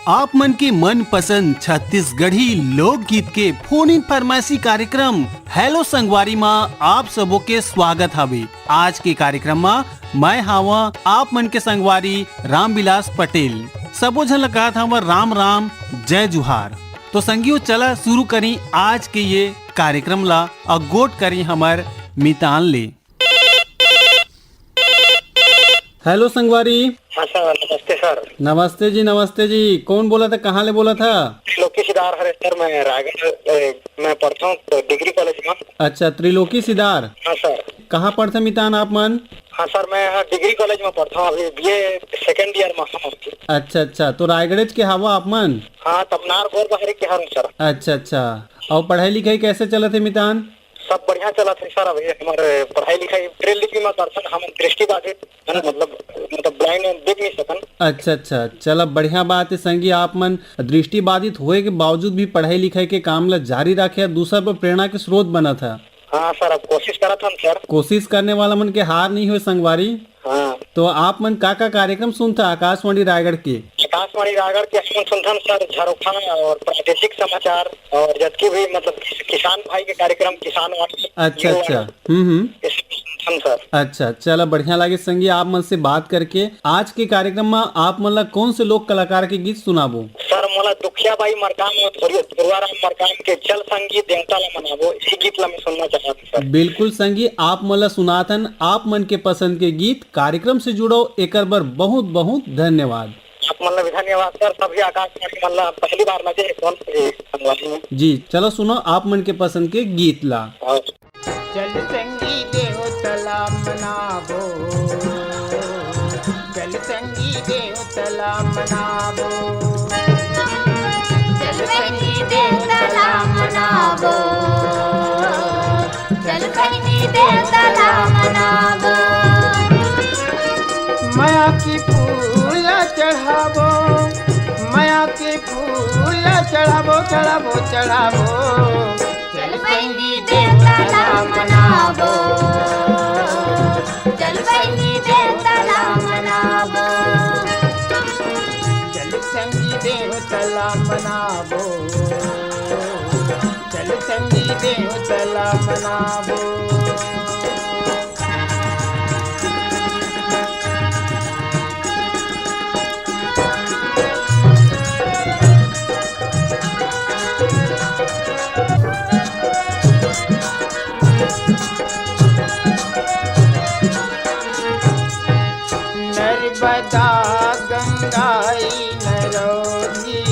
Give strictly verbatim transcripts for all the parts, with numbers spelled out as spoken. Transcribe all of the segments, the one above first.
आप मन के मनपसंद छत्तीसगढ़ी लोकगीत के फोन इन फरमाइशी कार्यक्रम हेलो संगवारी मा आप सबो के स्वागत हवे। आज के कार्यक्रम मा मैं हावा आप मन के संगवारी रामविलास पटेल। सबो झन ल कहत हावा राम राम, जय जुहार। तो संगियो, चला शुरू करी आज के ये कार्यक्रम ला, अउ गोठ करी हमर मितान ले। हेलो संगवारी। हाँ सर, नमस्ते सर। नमस्ते जी, नमस्ते जी। कौन बोलत हे, कहाँ ले बोलत हे? त्रिलोकी सिदार हरे सर, मैं रायगढ़, ए, मैं पढ़थंव डिग्री कॉलेज में। अच्छा, त्रिलोकी सिदार। हाँ सर। कहाँ पढ़थव मितान आप मन? हाँ सर, मैं यहाँ डिग्री कॉलेज में पढ़थंव, अभी बीए सेकंड ईयर में हंव। अच्छा अच्छा, तो रायगढ़ेच के हवा आप मन? हाँ, तमनार गोर बहरी के हरंव सर। अच्छा अच्छा, अउ पढ़ाई लिखाई कैसे चलत हे मितान? सब बढ़िया चलत हे सर। अभी हमर पढ़ाई लिखाई ब्रेल लिपि में करथन, हम दृष्टिबाधित हन, मतलब, मतलब ब्लाइंड हन, देख नहीं सकन। अच्छा अच्छा, चला बढ़िया बात हे संगी, आप मन दृष्टिबाधित होए के बावजूद भी पढ़ाई लिखाई के काम ला जारी राखे, दूसर पर प्रेरणा के स्रोत बनत हे। हाँ सर, अब कोशिश करत हन सर। कोशिश करने वाला मन के हार नहीं होय संगवारी। हाँ। तो आप मन का का कार्यक्रम सुनथा आकाशवाणी रायगढ़ के? आकाशवाणी रायगढ़ के हम सुनथन सर झरोखा और प्रादेशिक समाचार और जतकी भी मतलब किस-, किसान भाई के कार्यक्रम, किसान वाणी, अच्छा, युवा अच्छा। वाणी, हम्म, हम्म। ये सब सुनथन सर। अच्छा, चला बढ़िया लागे संगी आप मन से बात करके। आज के कार्यक्रम में आप मन ला कौन से लोक कलाकार के गीत सुनाबो? सर, मोला दुखिया बाई मरकाम और धुर-, धुरवाराम मरकाम के चल संगी देवता ला मनाबो, ये गीत ला मैं सुनना चाहत हूँ सर। बिल्कुल संगी, आप मन ला सुनाथन आप मन के पसंद के गीत। कार्यक्रम से जुड़ो, एकर बर बहुत बहुत धन्यवाद। आप मन ला भी धन्यवाद सर। सभी आकाशवाणी मन ला पहली बार लगे हे फोन, ए, संगवारी में। जी, चलो सुनो आप मन के पसंद के गीत ला। और चल संगी देवता ला मनाबो, चल संगी देवता ला मनाबो, चल संगी देवता ला मनाबो, चल संगी देवता ला मनाबो। मया के फूल चढ़ाबो, मया के फूल चढ़ाबो, चढ़ाबो, चढ़ाबो। चल संगी देवता ला मनाबो, चल संगी देवता ला मनाबो। चल संगी देवता ला मनाबो, चल संगी देवता ला मनाबो। नर्मदा गंगाई नरौदी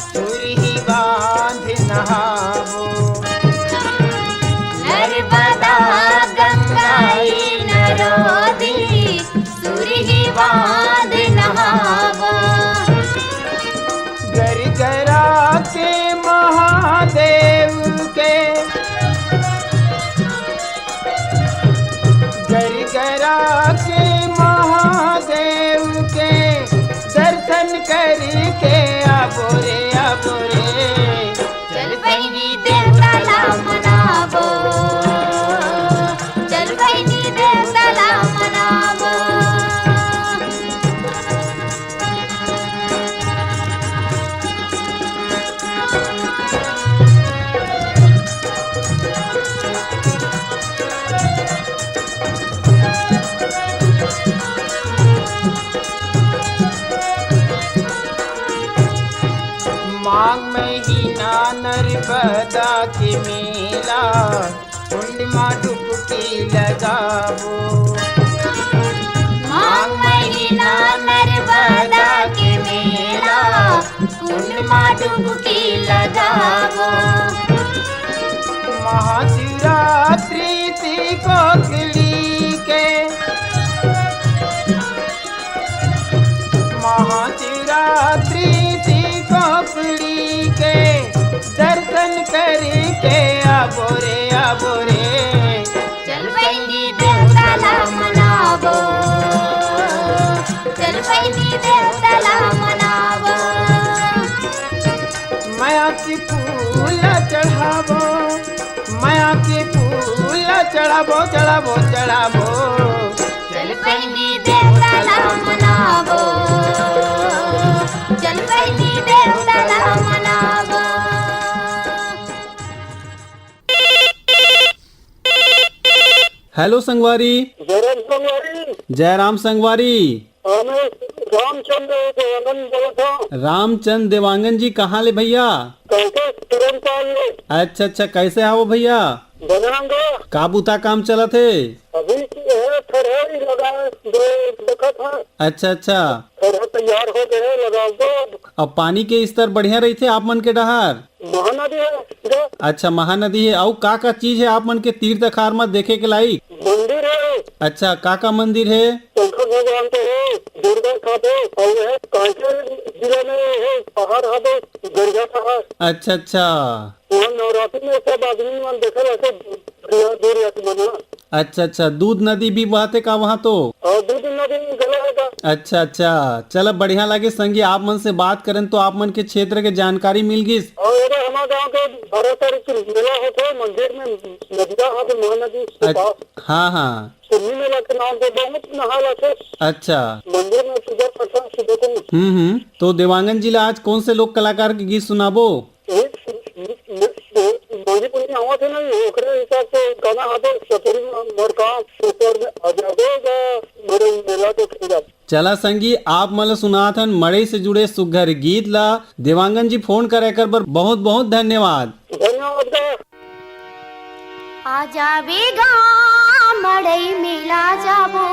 सुरही बांध नहाबो। नर्मदा गंगाई नरौदी सुरही बांध नहाबो। गरगरा के महादेव के, गरगरा के महादेव के दर्शन करके आबो रे, आबो रे। चल बहिनी देवता ला मनाबो, चल बहिनी देवता ला मनाबो। माघ महीना नर्मदा के मेला, कुंड मा डुबकी लगाबो। माघ महीना नर्मदा के मेला, कुंड मा डुबकी लगाबो। महाशिवरात्रि ती कोकली के, महाशिवरात्रि ती कोकली के दर्शन करके आबो रे, आबो रे। चल बहिनी देवता ला मनाबो, चल बहिनी देवता ला मनाबो। मया के फूल चढ़ाबो, मया के फूल चढ़ाबो, चढ़ाबो, चढ़ाबो। चल बहिनी देवता ला मनाबो, चल बहिनी हेलो संगवारी। जय राम संगवारी। जय राम संगवारी। हाँ, मैं रामचंद्र देवांगन बोलत हूँ। रामचंद देवांगन जी, कहाँ ले भैया? कैसे तुरंत आ गए? अच्छा, अच्छा, कैसे हवो भैया? बने हंगा। का बुता काम चलत हे? अभी की है, थरहा ही लगा है, दो देखत है। अच्छा, अच्छा। थरहा तैयार हो गए, लगाबो। अब पानी के स्तर बढ़िया रहिथे आप मन के डहार? महानदी है, जो अच्छा, महानदी है। अउ का का चीज है आप मन के तीर तखार म देखे के लायक? मंदिर है। अच्छा, का का मंदिर है? शंकर भगवान के है, दुर्गा ठाकुर, और है कांकेर जिला में है, पहाड़ है, गंजा पहाड़। अच्छा, अच्छा। वहाँ नवरात्रि में सब आदमी मन देखे रहते, दूर, दूर रहते मन। अच्छा, अच्छा, दूध नदी भी बहते का वहाँ तो? और दूध नदी गला है का? अच्छा, अच्छा, चला बढ़िया लगे संगी, आप मन से बात करन तो आप मन के क्षेत्र के जानकारी मिल गिस। और ये हमारे गांव के बारह तारीख के मेला होते है मंदिर में, नदिया है तो महानदी के अच्छा, पास। हाँ, हाँ। कुन्नी मेला के नाम पे बहुत नहा लाते। अच्छा। मंदिर में सुबह पटना सुबह को। हम्म, हम्म। तो देवांगन जी ला आज कौन से लोक कलाकार के गीत सुनाबो? एक म-, म-, म-, मांझी पुन्नी आवत है ना, ओकरे हिसाब से गाना आते, सतुरी मोर काम, ऊपर में आ जाबे गा, मेरे मेला के खिलाफ। चला संगी, आप मन ल सुनात हन मड़ई से जुड़े सुग्घर गीत ला। देवांगन जी, फोन करे कर बर बहुत बहुत धन्यवाद। धन्यवाद गा। आ जाबे गा मड़ई मेला जाबो।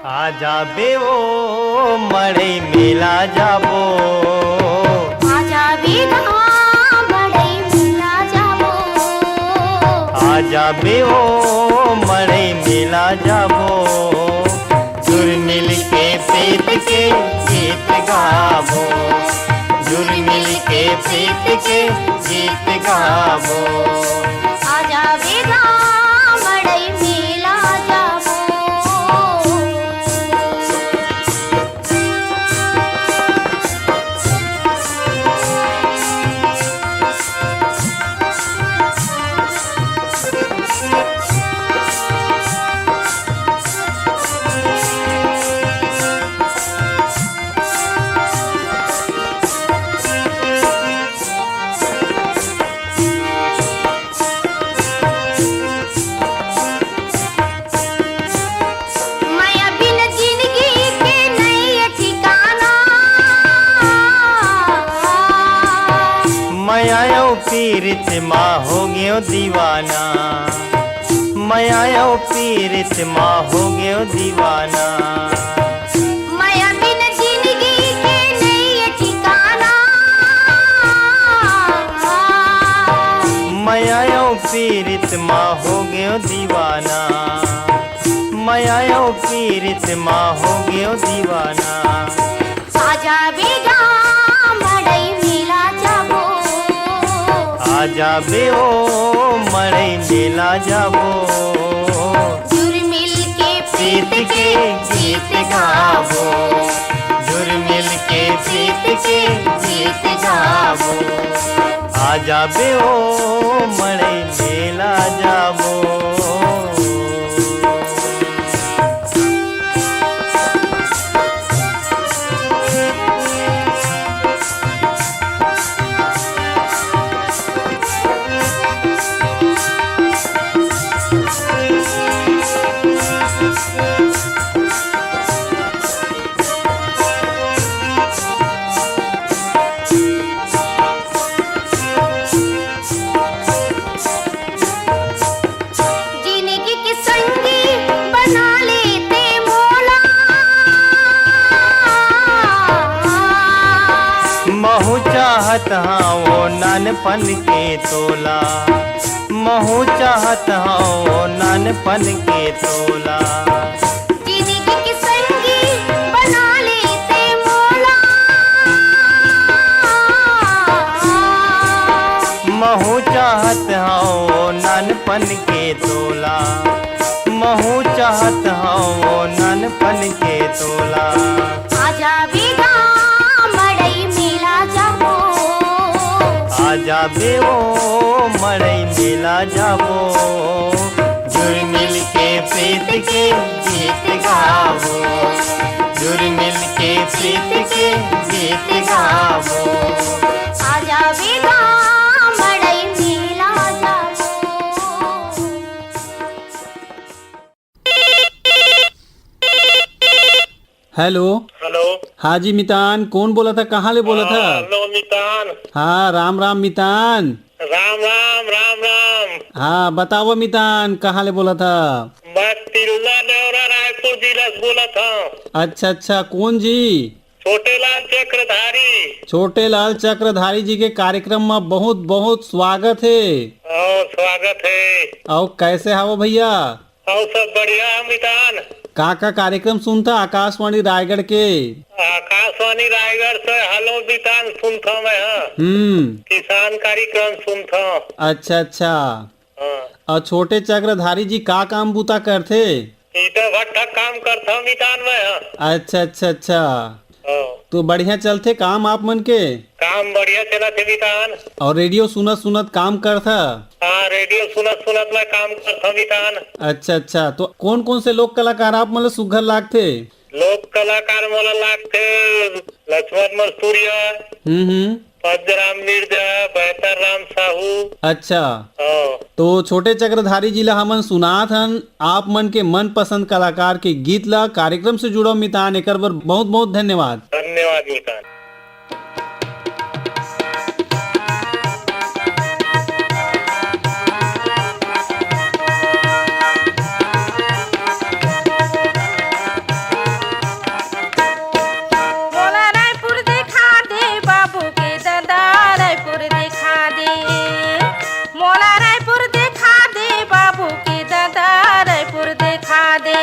आ जाबे ओ मड़ई मेला जाबो। आ जाबे गा मड़ई मेला जाबो। आ जाबे ओ मड़ई मेला जाबो। जुरमिल के प्रीत के गीत गाबो। जुरमिल के प्रीत के गीत गाबो। आ जाबे गा मड़ई मेला जाबो। मया बिन जिंदगी के नइये ठिकाना। मया अउ पीरित मा हो गेंव दीवाना। मया अउ पीरित मा हो गेंव दीवाना। मया बिन जिंदगी के नइये ठिकाना। मया अउ पीरित मा हो गेंव दीवाना। मया अउ पीरित मा हो गेंव दीवाना। आ जाबे गा मड़ई मेला जाबो। आ जाबे ओ मड़ई मेला जाबो। जुरमिल के प्रीत के गीत गाबो। जुरमिल के प्रीत के गीत गाबो। आ जाबे ओ मड़ई मेला जाबो। जिनगी के संगी बना लेते मोला। महू चाहत हंव ओ नानपन के तोला। महू चाहत हंव ओ नानपन के तोला। जिनगी के संगी बना लेते मोला। महू चाहत हंव ओ नानपन के तोला। महू चाहत हंव ओ नानपन के तोला। आ जाबे गा मड़ई मेला जाबो। आ जाबे ओ मड़ई मेला जाबो। जुरमिल के प्रीत के गीत गाबो। जुरमिल के प्रीत के गीत गाबो। आ जाबे गा मड़ई मेला जाबो। हेलो। हेलो। हाँ जी मितान, कौन बोलत ह? कहाँ ले बोलत ह? हाँ, हेलो मितान। हाँ, राम राम मितान। राम राम, राम राम। हाँ, बतावा मितान, कहाँ ले बोलत ह? मैं तिल्दा नेवरा, रायपुर जिला से बोलत हूँ। अच्छा अच्छा, कौन जी? छोटे लाल चक्रधारी। छोटे लाल चक्रधारी जी के कार्यक्रम में बहुत बहुत स्वागत हे। हाँ, स्वागत हे। अउ कैसे हवो भैया? अउ सब बढ़िया हे मितान। का का कार्यक्रम सुनथा आकाशवाणी रायगढ़ के? आकाशवाणी रायगढ़ से हेलो मितान सुनथों मैं, हाँ। हम्म। किसान कार्यक्रम सुनथों। अच्छा अच्छा। हाँ। अउ छोटे चक्रधारी जी का काम बूता करथे? ईटा भट्ठा काम करथों मितान मैं, हाँ। अच्छा अच्छा अच्छा। हाँ। तो बढ़िया चलथे काम आप मन के? काम बढ़िया चलत हे मितान। अउ रेडियो सुनत सुनत काम करथा? हाँ, रेडियो सुनत सुनत मैं काम करथों मितान। अच्छा अच्छा, तो कौन कौन से लोक कलाकार आप मन ल सुघर लागथे? लोक कलाकार मोला लागथे लक्ष्मण मस्तुरिया, हम्म हम्म। पद्मराम मिर्जा, बेहतर राम साहू। अच्छा। हाँ। तो छोटे चक्रधारी जी ला हमन सुनात हन आप मन के मनपसंद कलाकार के गीत ला। कार्यक्रम से जुड़व मितान, एकर बर बहुत बहुत धन्यवाद। धन्यवाद मितान। मोला रायपुर देखा दे, बाबू के दादा रायपुर देखा दे। मोला रायपुर देखा दे, बाबू के दादा रायपुर देखा दे।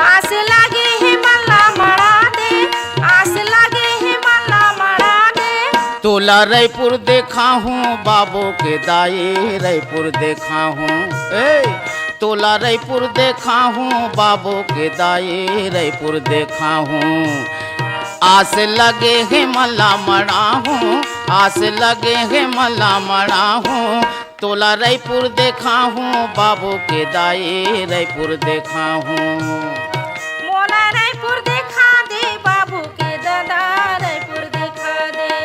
आस लागे हे मन ला मड़ा दे, आस लागे हे मन ला मड़ा दे। तोला रायपुर देखाहूँ, बाबू के दाई रायपुर देखाहूँ। ए, तोला रायपुर देखाहूँ, बाबू के दाई रायपुर देखाहूँ। आस लगे हे मन ला मड़ाहूँ, आस लगे हे मन ला मड़ाहूँ। तोला रायपुर देखाहूँ, बाबू के दाई रायपुर देखाहूँ। मोला रायपुर देखा दे, बाबू के दादा रायपुर देखा दे।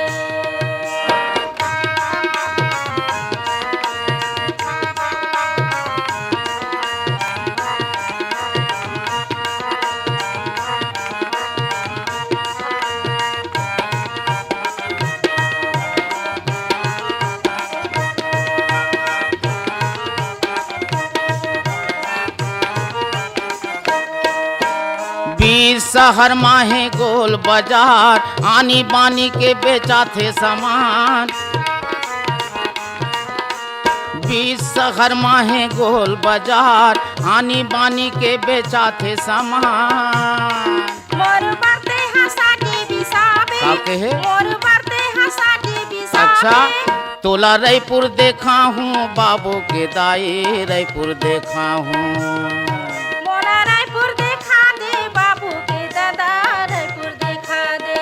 बीच शहर मा हे गोल बाजार, आनी बानी के बेचाथे सामान। बीच शहर मा हे गोल बाजार, आनी बानी के बेचाथे सामान। मोर बर तेहा साटी बिसाबे। का कहे? मोर बर तेहा साटी बिसाबे। अच्छा, तोला रायपुर देखाहूँ, बाबू के दाई रायपुर देखाहूँ। मोला रायपुर देखा दे, बाबू के दादा रायपुर देखा दे।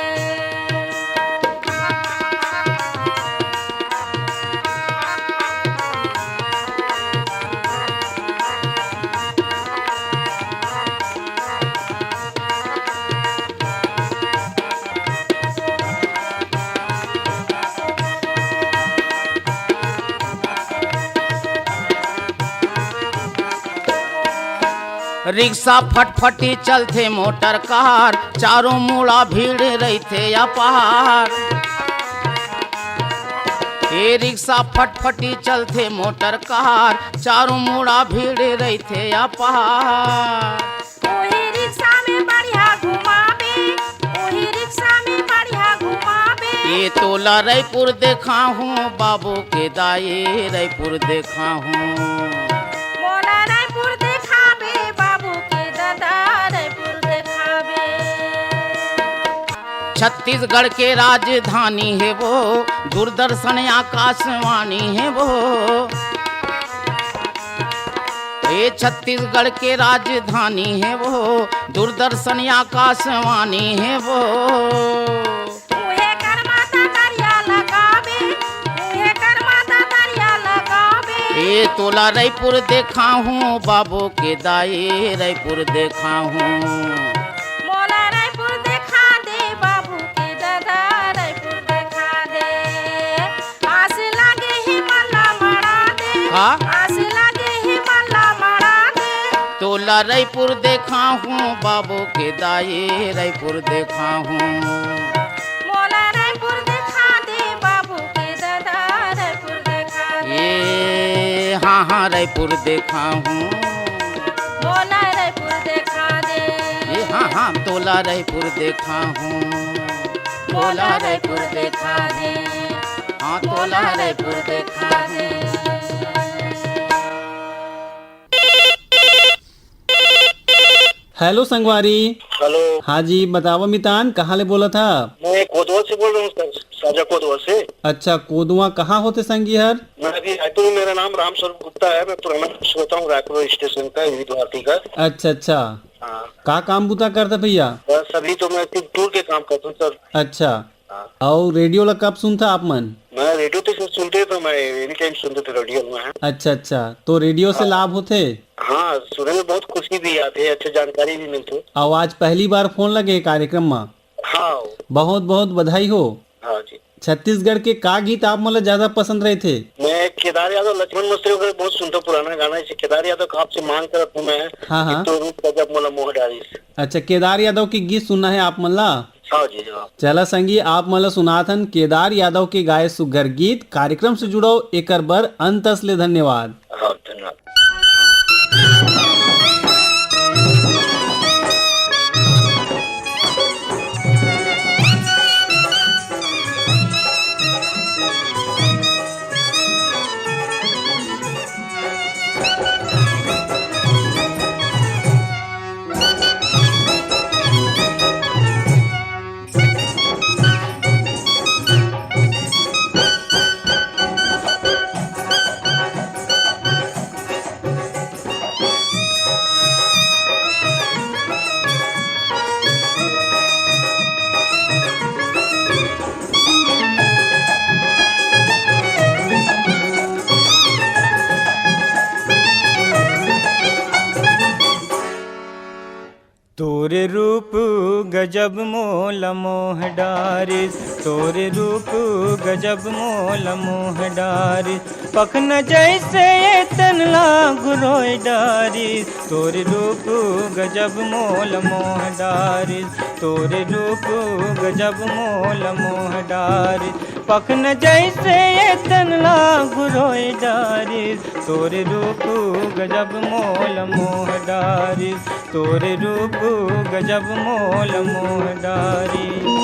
रिक्शा फटफटी चलथे मोटर कार, चारों मुड़ा भीड़ रहिथे अपार। ए रिक्शा फटफटी चलथे मोटर कार, चारों मुड़ा भीड़ रहिथे अपार। ओही रिक्शा में बढ़िया घुमाबे, ओही रिक्शा में बढ़िया घुमाबे। ए तोला रायपुर देखाहूँ, बाबू के दाई रायपुर देखाहूँ। मोला रायपुर देखाबे, बाबू के दादा रायपुर देखाबे। छत्तीसगढ़ के राजधानी हे वो, दूरदर्शन आकाशवाणी हे वो। ए छत्तीसगढ़ के राजधानी हे वो, दूरदर्शन आकाशवाणी हे वो। उहे कर माता दरिया लगाबे, उहे कर माता दरिया लगाबे। ए तोला रायपुर देखाहूँ, बाबू के दाई रायपुर देखाहूँ। मोला रायपुर देखा दे, बाबू के दादा रायपुर देखा दे। आस लागे हे मन ला मड़ा दे, का? आस लागे हे मन ला मड़ा दे। तोला रइपुर देखाहूँ बाबू के दाई, रइपुर देखाहूँ। मोला रइपुर देखा दे बाबू के दादा, रइपुर देखा दे। ए हाँ हाँ रइपुर देखाहूँ। मोला रइपुर देखा दे। ए हाँ हाँ तोला रइपुर देखाहूँ। मोला रइपुर देखा दे। हाँ तोला रइपुर देखा दे। हेलो संगवारी। हेलो। हाँ जी, बतावा मितान, कहाँ ले बोलत हा? मैं कोदवा से बोल रहा हूँ सर, साजा कोदवा से। अच्छा, कोदवा कहाँ होथे संगी हर? मैं अभी रायपुर में, मेरा नाम राम स्वरूप गुप्ता है, मैं पुराना श्रोता हूँ रायपुर स्टेशन का, विविध भारती का। अच्छा अच्छा। हाँ। का काम बुता करता भैया? बस अभी तो मैं सिर्फ टूर के काम करता हूँ सर। अच्छा। हाँ। अउ रेडियो ला कब सुनथा आप मन? मैं रेडियो तो सुन-, सुनते तो मैं एनी टाइम सुनते थे रेडियो में। अच्छा अच्छा, तो रेडियो से हाँ। लाभ होथे? हाँ, सुने में बहुत खुशी भी आते, अच्छे जानकारी भी मिलते। अउ आज पहली बार फोन लगे हे कार्यक्रम में। हाँ। बहुत बहुत बधाई हो। हाँ जी। छत्तीसगढ़ के का गीत आप मन ला ज्यादा पसंद रहिथे? मैं केदार यादव, लक्ष्मण मस्त्री वगैरह बहुत सुनता हूँ, पुराना गाना, जैसे केदार यादव का आपसे मांग करत हूँ मैं, हाँ, हाँ। कि तोर रूप गजब मोला मोह डारिस। अच्छा, केदार यादव के गीत सुनना है आप मन ला? हाँ जी, हाँ। चला संगी, आप मन ला सुनाथन केदार यादव के गाए सुग्घर गीत। कार्यक्रम से जुड़व, एकर बर अंतस ले धन्यवाद। हाँ, धन्यवाद। तोर रूप गजब मोला मोह डारिस, तोर रूप गजब मोला मोह डारिस। पखना जैसे ए तन ला घुरोय डारिस, तोर रूप गजब मोला मोह डारिस, तोर रूप गजब मोला मोह डारिस। पखना जैसे ए तन ला घुरोय डारिस, तोर रूप गजब मोला मोह डारिस। तोर रूप गजब मोला मोह डारिस।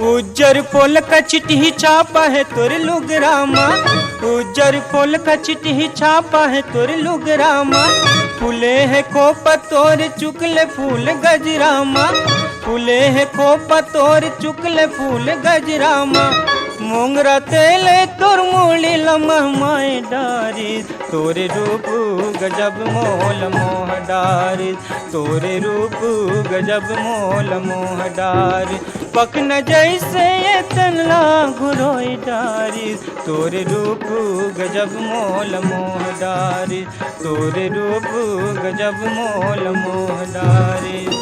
उज्जर पोल कचटही छापा हे तोर लुगरा मा, उज्जर पोल कचटही छापा हे तोर लुगरा मा। फूले हे खोपा तोर चुकले फूल गजरा मा, फूले हे खोपा तोर चुकले फूल गजरा मा। मोंगरा तेल तोर मुड़ी ला महमाय डारिस, तोर रूप गजब मोला मोह डारिस, तोर रूप गजब मोला मोह डारिस। पखना जैसे ए तन ला घुरोय डारिस, तोर रूप गजब मोला मोह डारिस, तोर रूप गजब मोला मोह डारिस।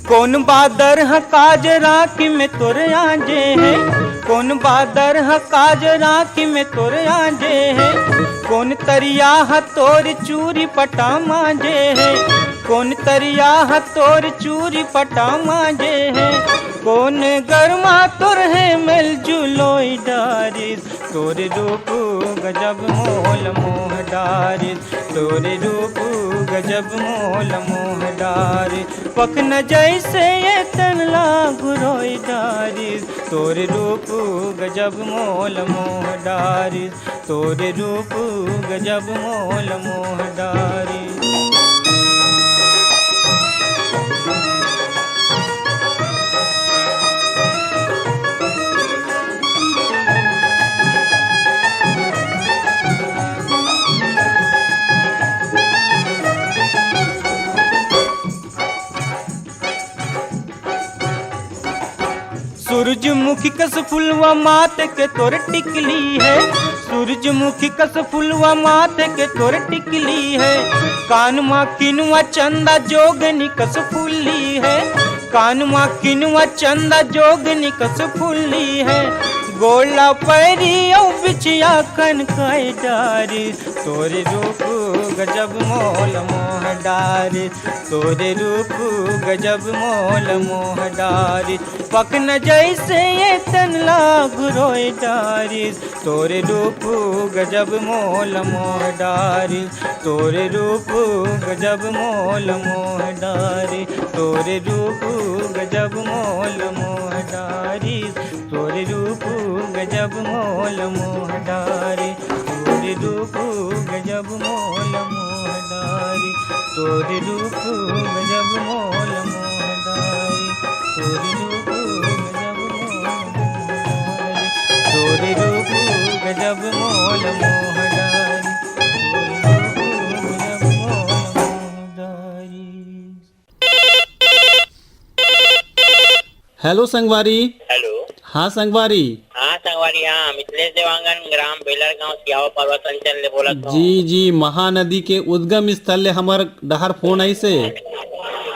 कोन बादर ह काज राखी में तोर आजे हे, कोन बादर ह काज राखी में तोर आजे हे, कोन तरिया ह तोर चूरी पटा माजे हे, कोन तरिया ह तोर चूरी पटा माजे हे, कोन गरमा तोर हे मेल जुलोय डारिस। तोर रूप गजब मोला मोह डारिस, तोर रूप गजब मोला मोह डारिस। पखना जैसे ए तन ला घुरोय डारिस, तोर रूप गजब मोला मोह डारिस, तोर रूप गजब मोला मोह डारिस। सूरजमुखी कस फुलवा माथ के तोर टिकली हे, सूरजमुखी कस फुलवा माथ के तोर टिकली हे। कान मा किनवा चंदा जोगनी कस फुल्ली हे, कान मा किनवा चंदा जोगनी कस फुल्ली हे। गोला पैरी अउ बिछिया खन कई डारी, तोरे रूप गजब मोल मोह डारी, तोरे रूप गजब मोल मोह डारी। पकन जैसे ये तन लाग रोए डारी, तोरे रूप गजब मोल मोह डारी, तोरे रूप गजब मोल मोह डारी, तोरे रूप गजब मोल मोह डारी, तोरे रूप गजब मोल मोह डारी, तोरे रूप गजब मोल मोह डारी, तोरे रूप गजब मोल मोह डारी, तोरे रूप गजब मोल मोह डारी, तोरे रूप गजब मोल मोह डारी, तोरे रूप गजब मोल मोह डारी। हेलो संगवारी। हेलो। हाँ संगवारी। हाँ संगवारी, हाँ, मिथिलेश देवांगन, ग्राम बेलर गांव, सिहावा पर्वत अंचल ले बोलत हूँ। जी जी, महानदी के उद्गम स्थल ले हमर डहार फोन आइसे। हाँ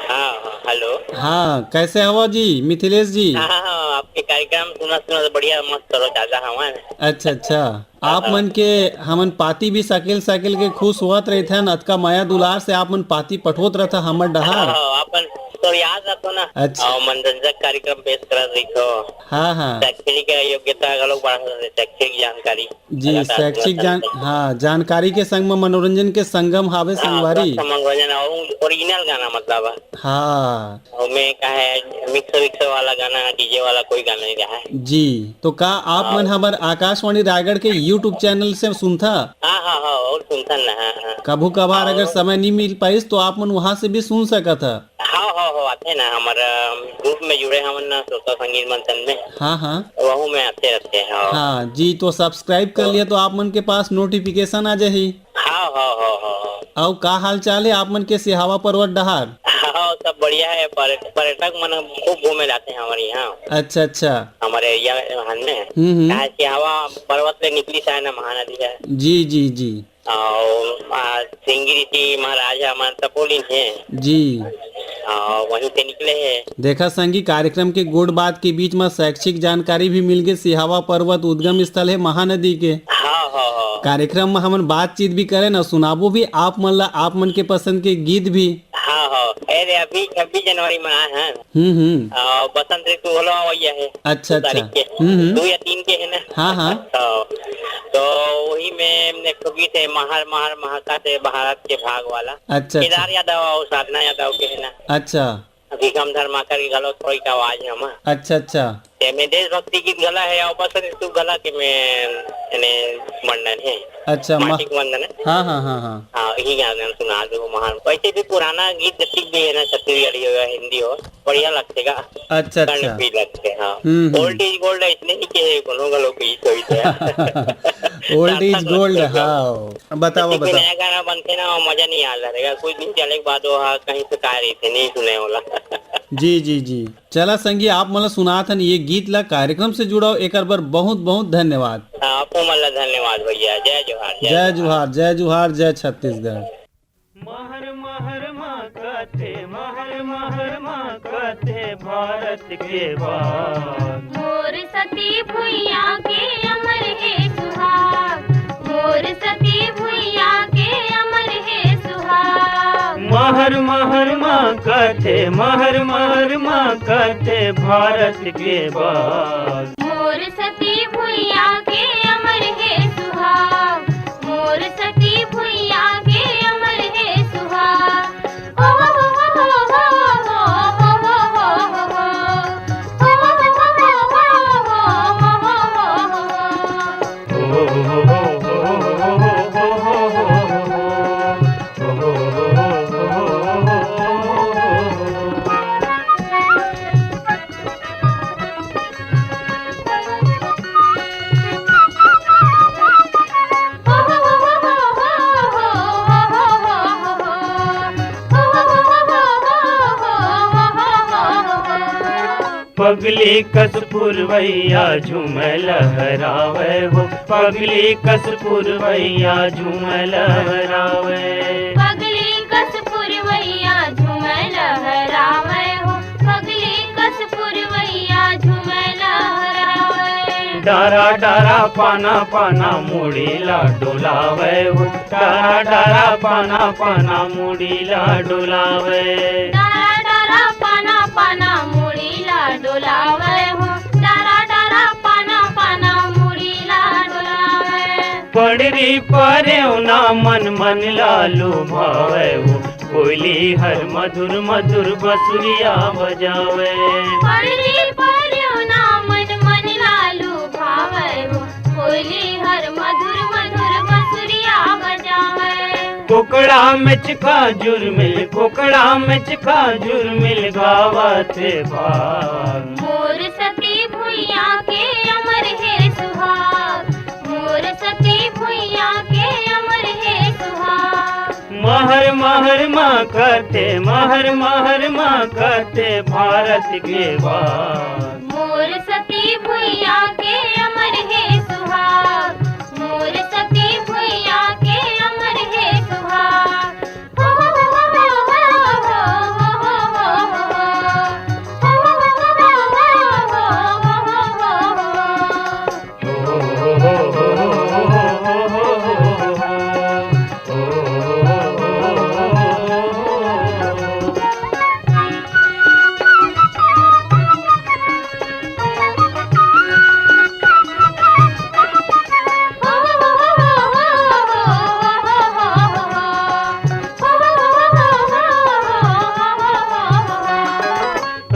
हाँ, हेलो। हाँ, कैसे हवा जी मिथिलेश जी? हाँ हाँ हाँ, आपके कार्यक्रम सुना सुना तो बढ़िया, मस्त करो, ताजा हवा है। अच्छा अच्छा। आप मन के हमन पाती भी सकेल सकेल के खुश होवत रहिथन, अतका मया दुलार से आप मन पाती पठोत रहथा हमर डहार। हाँ, अपन तो याद रखो ना। अच्छा। और मनोरंजक कार्यक्रम पेश करत रहिथो। हाँ हाँ। शैक्षणिक योग्यता घलो बढ़ात रहिथे, शैक्षणिक जानकारी जी, लगातार शैक्षिक सुनत जान रहथे। हाँ, जानकारी के संग म मनोरंजन के संगम हावे हाँ, संगवारी। मनोरंजन और ओरिजिनल गाना मतलब। हाँ। ओमे का है, मिक्स विक्स वाला गाना, डीजे वाला कोई गाना नहीं रहा है। जी, तो का आप हाँ। मन हमर आकाशवाणी रायगढ़ के YouTube चैनल से सुनथा? हाँ हाँ हाँ, और सुनथन ना, हाँ हाँ। कभू कभार अगर और समय नहीं मिल पाइस तो आप मन वहाँ से भी सुन सकत ह। हाँ हाँ हाँ, आथे ना, हमर अ, ग्रुप में जुड़े हमन ना, श्रोता संगीत मंथन में। हाँ हाँ। वहू में आते रहते हैं, हाँ। हाँ जी, तो सब्सक्राइब कर तो लिया तो आप मन के पास नोटिफिकेशन आ जाही। हाँ हाँ हाँ हाँ हाँ। अउ का हाल चाल है आप मन के सिहावा पर्वत डहार? हाँ, सब बढ़िया है। पर्यट-, पर्यटक मन खूब घूमे जाते हैं हमारे यहाँ। अच्छा अच्छा। हमारे एरिया में, हन में। हम्म हम्म। काहे कि हवा पर्वत ले निकली से ना, महानदी है। जी जी जी। और आ, सिंगी ऋषि महाराज हमारे तपोलिन है। जी। और वहीं से निकले हैं। देखा संगी, कार्यक्रम के गोठ बात के बीच में शैक्षिक जानकारी भी मिल गई। सिहावा पर्वत उद्गम स्थल है महानदी के। हाँ हाँ हाँ। कार्यक्रम में हमन बातचीत भी करेन, सुनाबो भी आप मन ला, आप मन के पसंद के गीत भी। हाँ हाँ, अरे अभी छब्बीस जनवरी में आए हैं। हम्म हम्म। और बसंत ऋतु होलो वही है। अच्छा दो अच्छा। तारीख के। हम्म हम्म। दो या तीन के है ना? हाँ हाँ। तो, तो वही में एक ठो गीत है, महर महर महका से भारत के भाग वाला। अच्छा अच्छा। केदार यादव और साधना यादव के है ना? अच्छा। विक्रम धर्माकर की घलो थोड़ी का आवाज है हमा। अच्छा अच्छा। ते में देशभक्ति गीत घला है और बसंत ऋतु घला के में, यानी वर्णन है। अच्छा, मा-, मासिक वंदन है। हाँ हाँ हाँ हाँ। हाँ, यही गाना सुना दो महान। वैसे भी पुराना गीत जतिक भी है ना, छत्तीसगढ़ी हो या हिंदी हो, बढ़िया लगते गा। अच्छा अच्छा। भी लगते हैं, हाँ। हम्म हम्म। Old is gold, इसने ही के कोनो घलो की कोई तो यार। Old is सार्थक gold, लगते हैं। हाँ। बताओ जतिक भी बताओ। नया गाना बनते ना, वो मजा नहीं आ रहेगा। कुछ दिन चले के बाद वो, हाँ, कहीं से का रही थे, नहीं सुने वाला। जी जी जी। चला संगी, आप मन ला सुनात हन ये गीत ला, कार्यक्रम से जुड़व, एकर बर बहुत बहुत धन्यवाद। हाँ, आपको मन ला धन्यवाद भैया। जय जोहार, जय जय जोहार। जोहार, जय जोहार, जय छत्तीसगढ़। महर महर मा कथे, महर महर मा कथे भारत के बाग। मोर सती भुइयां के अमर हे सुहाग, मोर सती भुइयां के अमर हे सुहाग। महर महर मा कथे, महर महर मा कथे भारत के बाग। मोर सती भुइयां के अमर हे सुहाग, मोर सती भुइयां के अमर हे सुहाग। पगली कस पुरवैया झूमे लहरावे हो, पगली कस पुरवैया झूमे लहरावे। पगली कस पुरवैया झूमे लहरावे हो, पगली कस पुरवैया झूमे लहरावे। डारा डारा पाना पाना मुड़ी ला डोलावे हो, डारा डारा पाना पाना मुड़ी ला डोलावे। डारा डारा पाना पाना मुड़ी ला डोलावे हो, डारा डारा पाना पाना मुड़ी ला डोलावे। पड़री परेवना मन मन ला लुभावे हो, कोयली हर मधुर मधुर बसुरिया बजावे। पड़री परेवना मन मन ला लुभावे हो, कोयली हर मधुर मधुर बसुरिया बजावे। कोकड़ा में चका जुर्मिल, कोकड़ा में चका जुर्मिल गावत हे भाग। मोर सती भुइयां के अमर हे सुहाग, मोर सती भुइयां के अमर हे सुहाग। महर महर मा करथे, महर महर मा करथे भारत के बाग। मोर सती भुइयां के अमर हे सुहाग, मोर सती भुइयां के अमर हे सुहाग।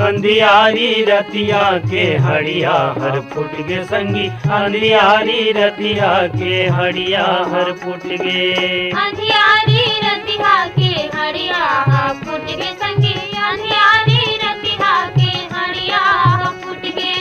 अंधियारी रतिया के हड़िया हर फुट गे संगी, अंधियारी रतिया के हड़िया हर फुट गे। अंधियारी रतिया के हड़िया हा फुट गे संगी, अंधियारी रतिया के हड़िया हा फुट गे।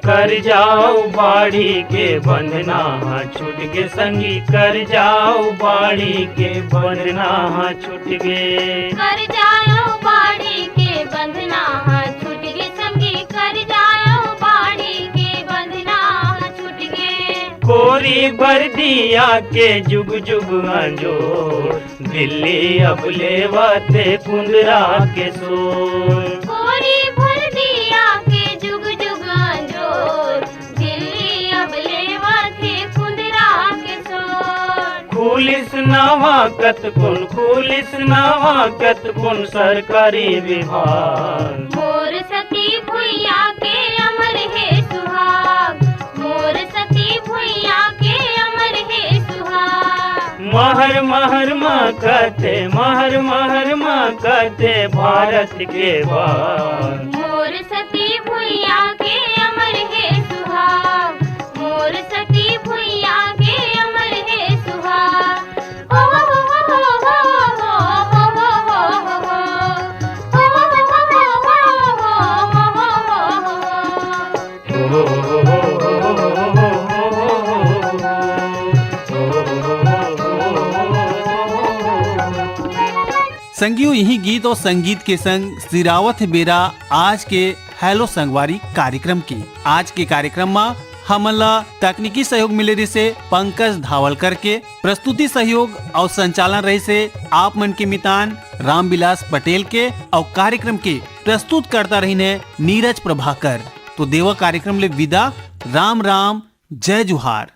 कर जाओ बाड़ी के बंधना हा छूट गे संगी, कर जाओ बाड़ी के बंधना हा छूट गे। कर जाओ बाड़ी के बंधना हा छूट गे संगी, कर जाओ बाड़ी के बंधना हा छूट गे। कोरी बरदिया के जुग जुग अंजोर, दिल्ली अब लेवत हे कुंदरा के शोर। कोरी बरदिया के जुग जुग अंजोर, दिल्ली अब लेवत हे कुंदरा के शोर। खुलिस नवा कतकोन, खुलिस नवा कतकोन सरकारी विभाग। मोर सती भुइयां के अमर हे सुहाग, मोर सती भुइयां के अमर हे सुहाग। महर महर मा करथे, महर महर मा करथे भारत के बाग। मोर सती भुइयां के अमर हे सुहाग, मोर सती भुइयां के अमर हे सुहाग। संगियो, यही गीत और संगीत के संग सिरावत हे बेरा आज के हेलो संगवारी कार्यक्रम के। आज के कार्यक्रम मा हमन ला तकनीकी सहयोग मिले रिहिसे पंकज धावलकर के, प्रस्तुति सहयोग और संचालन रहिसे आप मन के मितान रामविलास पटेल के, और कार्यक्रम के प्रस्तुतकर्ता रहिन हे नीरज प्रभाकर। तो देवा कार्यक्रम ले विदा, राम राम, जय जुहार।